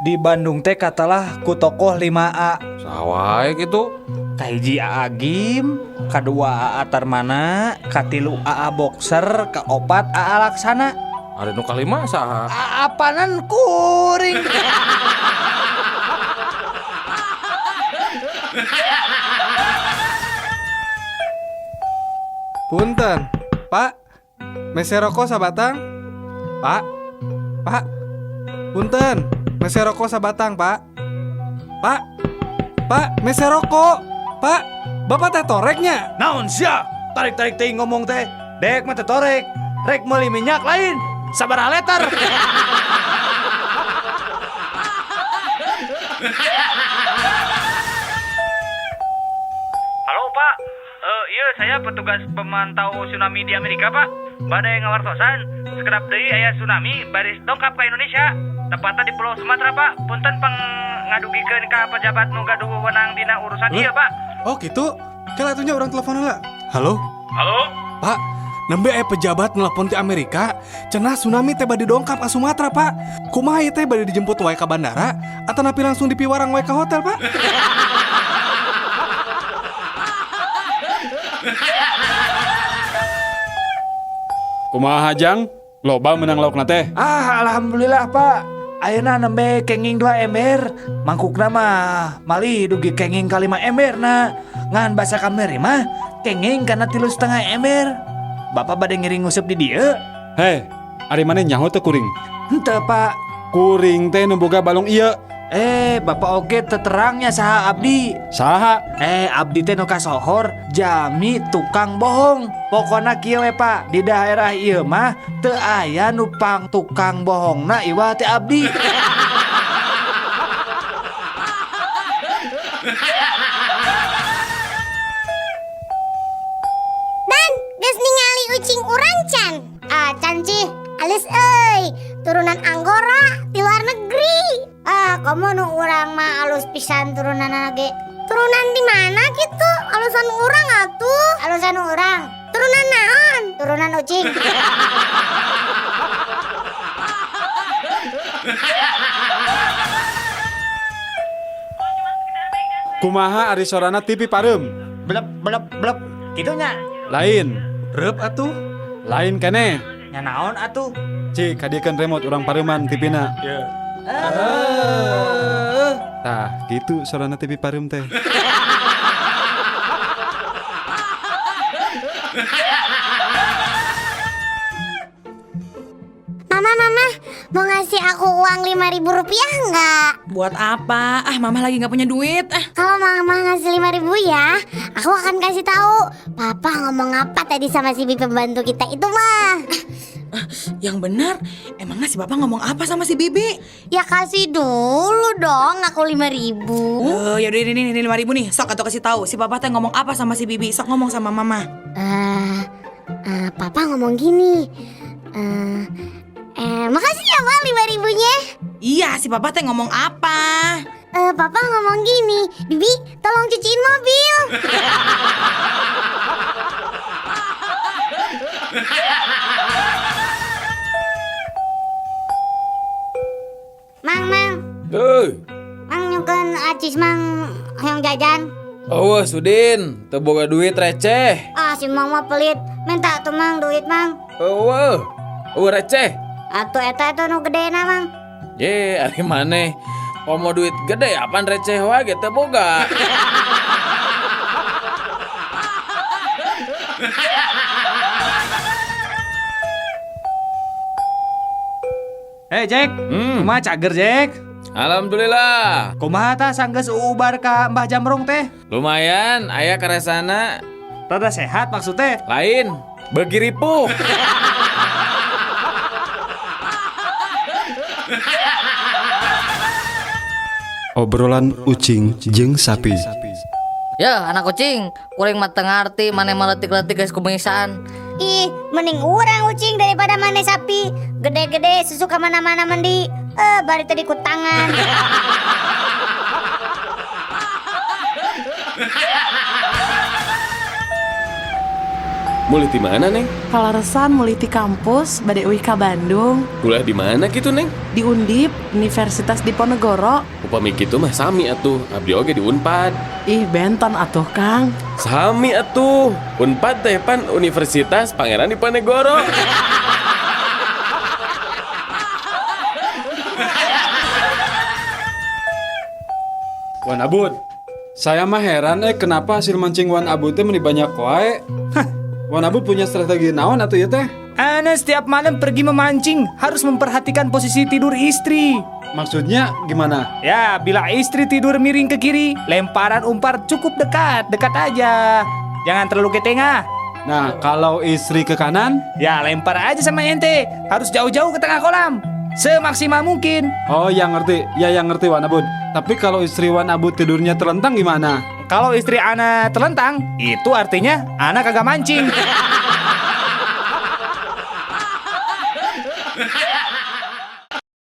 Di Bandung teh katalah ku tokoh 5A. Saha wae gitu? Kahiji Aa Gym, kadua Aa Tarmana, katilu Aa Boxer, kaopat Aa Laksana. Ari nu kalima saha? Aa panan kuring. Punten, Pak. Mese rokok sabatang? Pak. Pak. Punten, mese rokok sabatang, Pak. Pak. Pak, mese rokok. Pak, Bapak teh toreknya. Naon sia? Tarik-tarik teuing ngomong teh. Dek mah teh torek. Rek meuli minyak lain. Sabaraha liter? Halo Pak, iya saya petugas pemantau tsunami di Amerika Pak. Badai ngawartosan, sekedap deui aya tsunami baris dongkap ke Indonesia. Tepatnya di Pulau Sumatera Pak. Punten pang ngadugikeun ka pejabat nu gaduh wewenang dina urusan ieu Pak. Oh gitu? Kala atuh nya urang telepon heula. Halo? Halo? Pak, nembe aya pejabat nelpon ti Amerika, cenah tsunami teh bade dongkap ka Sumatera, Pak. Kumaha ieu teh bade dijemput wae ka bandara atanapi langsung dipiwarang wae ka hotel, Pak? Kumaha Jang? Loba menang laukna teh. Ah, alhamdulillah Pak. Ayeuna nembe kenging 2 ember, mangkukna mah malih dugi kenging ka 5 ember na. Ngan basa kamari mah kenging kana 3,5 ember. Bapak bade ngiring nguseup di dieu? Heh, ari maneh nyaho teu kuring? Henteu Pak. Kuring teh nu boga balong ieu. Bapak oge teu terangnya saha abdi. Saha? Abdi teh nu kasohor jami tukang bohong. Pokona kieu we Pak, di daerah ieu mah teu aya nu pang tukang bohongna iwal teh abdi. Dan geus ningali ucing urang can. Ah, can cih, alus euy, turunan Anggora di luar negeri. Ah, komo nu urang mah alus pisan turunanna ge. Turunan di mana gitu? Alusan urang atuh. Alusan urang. Turunan naon? Turunan ucing. Kumaha ari sorana TV pareum? Blep blep blep. Kitu nya. Lain. Reup atuh. Lain keneh. Nya naon atuh? Cik, kadiekeun remote urang pareuman TV-na. Tah, gitu sorana TV pareum teh. Mama, mama, mau ngasih aku uang 5.000 rupiah nggak? Buat apa? Ah, mama lagi nggak punya duit. Ah. Kalau mama ngasih 5.000 ya, aku akan kasih tahu papa ngomong apa tadi sama si bibi pembantu kita itu mah. Yang benar, emangnya si papa ngomong apa sama si bibi? Ya kasih dulu dong aku 5.000. Oh, ya udah ini 5.000 nih. Sok atau kasih tahu si papa teh ngomong apa sama si bibi. Sok ngomong sama mama. Papa ngomong gini. Makasih ya, Ma, 5.000-nya. Iya, si papa teh ngomong apa? Papa ngomong gini, Bibi, tolong cuciin mobil. Mang, mang. Heuh. Mang nyungkeun acis mang hoyong jajan. Eueuh, Sudin, teu boga duit receh. Ah, si mang mah pelit. Minta tuh mang duit mang. Eueuh. Eueuh receh. Atuh eta eta nu gedena mang. Ye, ari maneh komo duit gede apaan receh wae ge teu boga. Jack. Kumaha cager, Jack? Alhamdulillah. Kumaha tah sanggeus uubar ka Mbah Jamrong teh? Lumayan, aya karesana. Rada sehat maksudnya? Lain, beuki ripuh. Obrolan ucing jeung sapi. Ya, anak kucing, kuring mah teu ngarti maneh mah leutik-leutik geus kubengisaan. Ih, mending urang ucing daripada maneh sapi. Gede-gede susu ka mana-mana mandi. Bari tadi ku tangan. Mulih di mana, Neng? Kaleresan mulih ti kampus bade uih ka Bandung. Kuliah di mana gitu, Neng? Di Undip, Universitas Diponegoro. Upami kitu mah sami atuh, abdi oge di Unpad. Ih, benten atuh, Kang. Sami atuh. Unpad teh pan Universitas Pangeran Diponegoro. Wan Abud, saya mah heran kenapa hasil mancing Wan Abud teh meni banyak wae. Hah, Wan Abud punya strategi naon atuh ieu teh? Ana setiap malam pergi memancing harus memperhatikan posisi tidur istri. Maksudnya gimana? Ya, bila istri tidur miring ke kiri, lemparan umpan cukup dekat, dekat aja. Jangan terlalu ke tengah. Nah, kalau istri ke kanan? Ya, lempar aja sama ente. Harus jauh-jauh ke tengah kolam. Semaksimal mungkin. Oh, yang ngerti. Ya, yang ngerti Wan Abud. Tapi kalau istri Wan Abud tidurnya telentang gimana? Kalau istri ana telentang, itu artinya ana kagak mancing.